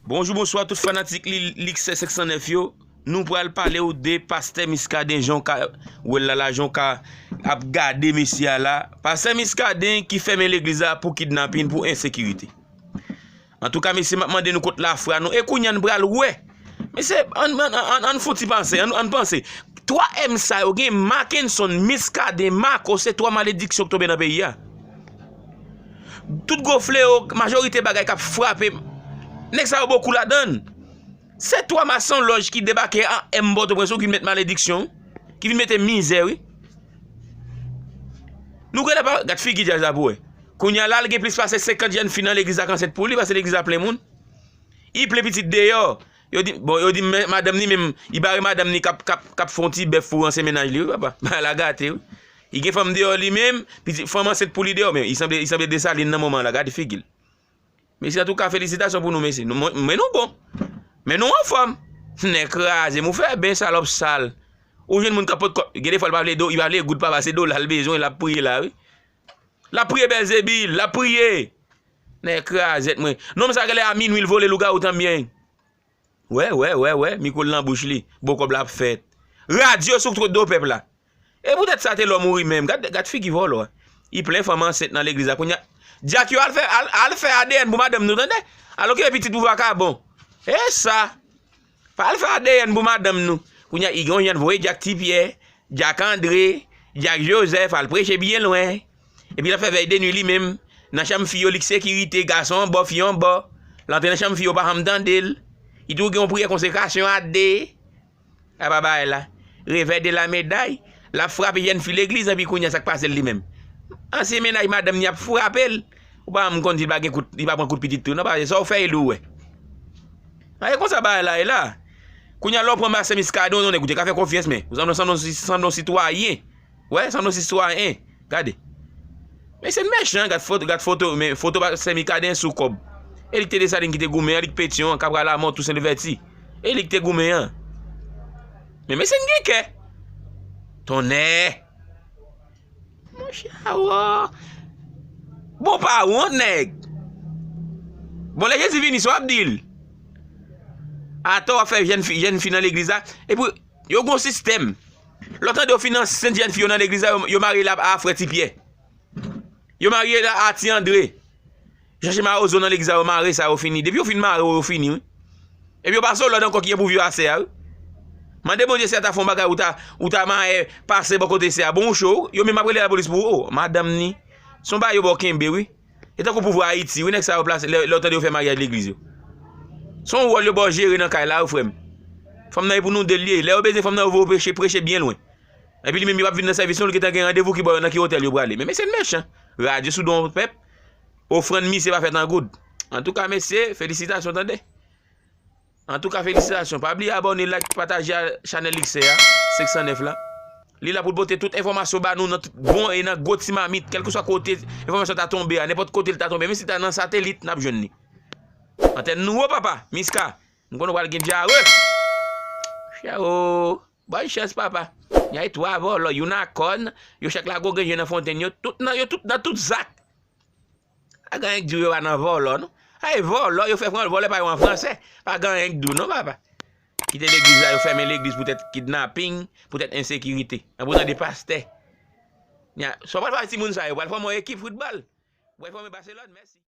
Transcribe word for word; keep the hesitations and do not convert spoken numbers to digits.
Bonjou, bonswa tout fanatik li, Likse senk san nèf yo. Nou pral pale w de pastè Miskaden, jan w ka wè l la, la, jan w ka ap gade mesye a la. Pastè Miskaden ki fèmen legliz la pou kidnapin, pou ensekirite. Antouka, mesye, m ap mande nou kot lafwa nou. E kounye a n pral wè. Mesye, ann, ann, ann, ann fouti panse, ann, ann panse. Twa M sa yo gen, Mackenson, Miskaden, Marco, se twa malediksyon k tonbe nan peyi a. Tout gwo flewo, majorite bagay k ap frape, nèg sa yo bokou ladan l. Se twa masonlòj ki debake an M Pòtoprens wi, ki vin met malediksyon, ki vin mete mizè wi. Nou genlè pa, gad figi djaz la pou wè. Kounye a la, l gen plis pase senkant jèn fi nan legliz la k ansent pou li, paske legliz la plen moun. Li plen pitit deyò. Yo di, bon, yo di, men, madanm ni menm, li bare madanm ni k ap, k ap, k ap fè yon ti bèf pou ranse mennaj li, wi, papa. Bagay la gate, wi. Li gen fanm deyò li menm, pitit, fanm ansent pou li deyò, men li sanble, li sanble Desalin nan moman la, gade figi l. Mesye, antouka, felisitasyon pou nou, mesye. Nou, men, men nou bon. Men nou anfòm. Nèg kraze m, ou fè ben, salòp sal. Ou jwenn moun k ap pot kòb, gen defwa l pa vle do, li pa vle goud, papa, se dola l bezwen, l ap priye la, wi. L ap priye Bèlzebil, l ap priye. Nèg krazèt mwen. Nonm sa genlè a minwi l vole lougawou tanbyen. Wè, wè, wè, wè, mikwo l nan bouch li. Bon kòb la ap fèt. Radyo sou twot do pèp la. E poutèt sa Telò mouri menm. Gad, gad figi vòlò a. Li plen fanm ansent nan legliz la. Kounye a, dyak yo al fè, al, al fè A D N pou madanm nou, tande? Al okipe pitit pou vakabon. E sa. Pa al fè A D N pou madanm nou. Kounye a, li gen yon jan voye dyak Ti Pyè, dyak Andre, dyak Jozèf, al preche byen lwen. Epi l ap fè vèy de nwi li menm. Nan chanm fi yo, li k sekirite, gason anbò, fi anbò. L antre nan chanm fi yo, pa janm tande l. Li toujou gen yon priyè konsekrasyon a de. Apa bagay la. Revè de la meday. L ap frape jèn fi legliz, epi kounye a sa k pase l li menm. Ansyen mennaj madanm ni ap frape l. Ou pa janm konn si l pa gen kout, li pa pran kout pitit tou. Non, pa sa w fè e li w wè. A, e konsa bagay la ye la. Kounye a lè w pran Pastè Miskaden, yon nèg ou te ka fè konfyans, men ou sanble, sanble, sanble yon sitwayen. Wè, sanble yon sitwayen. Gade. Mesye n mechan, gad foto, gad foto, men foto Pastè Miskaden sou kòb. E li k te Desalin ki te goumen an, li k Petyon an, Kapra Lamò, Tousen Louvèti. E li k te goumen an. Men mesye n gen kè. Tonnè. Monchè, awo. Bon, pa wont, nèg. Bon, lè Jezi vini, sa w ap di l? Atò w ap fè jèn fi, jèn fi nan legliz la. Epi, yo gon sistèm. Lè w tande yo fin ansent jèn fi yo nan legliz la, yo, yo mare l a, a frè Ti Pyè. Yo mare l a, a Ti Andre. Chache mawozo nan legliz la, yo mare sa, yo fini. Depi yo fin mare w, yo fini, wi. Epi yo pase w lòd ankò ki gen pou vye asè a, wi. Mande Bondye si a ta fè yon bagay, ou ta, ou ta mare pase bò kote sè a. Bon, ou cho, wi. Yo menm ap rele lapolis pou ou. O, madanm ni. Se yon bagay yo ba w kenbe, wi. E tankou pouvwa Ayiti, wi, nèg sa yo plase, lè, lè w tande yo fè maryaj legliz yo. Se yon wòl yo ba w jere nan kay la, wi, frè m. Fanm nan e pou nou de l ye. Lè yo bezwen fanm nan, yo voye w preche, preche byen lwen. Epi li menm, li p ap vin nan sèvis non, li gentan gen randevou ki bò nan ki otèl yo prale. Men mesye n mechan. Radyo sou do yon pèp. Ofrann misye pa fèt an goud. Antouka, mesye, felisitasyon, tande. Antouka, felisitasyon. Pa bliye abòne, like, pataje a chanèl Likse a, senk san nèf la. Li la pou l pote tout enfòmasyon ba nou nan tout bon e nan gwo ti mamit, kèlkeswa kote enfòmasyon ta tonbe a, nenpòt kote l ta tonbe, menm si l ta nan satelit, n ap jwenn li. Antèn nou wo, papa, Miska. M konnen w pral gen dyare. Chè o. Bòn chans, papa. N ay twa vòlò, youn a kòn, yo chak lage yon grenn je nan fontenn, yo tout nan, yo tout nan tout zak. Pa gen anyen k di w yo pa nan vòlò, non. Ay, vòlò, yo fè fran-, vòlò pa yo an fransè. Pa gen anyen k di w, non, papa. Kite legliz la, yo fèmen legliz poutèt kidnaping, poutèt ensekirite. An poutan de pastè. Nya, sa w pral fè ak timoun sa yo, pral fòme yon ekip foutbòl. Pral fòme Baselòn, mèsi.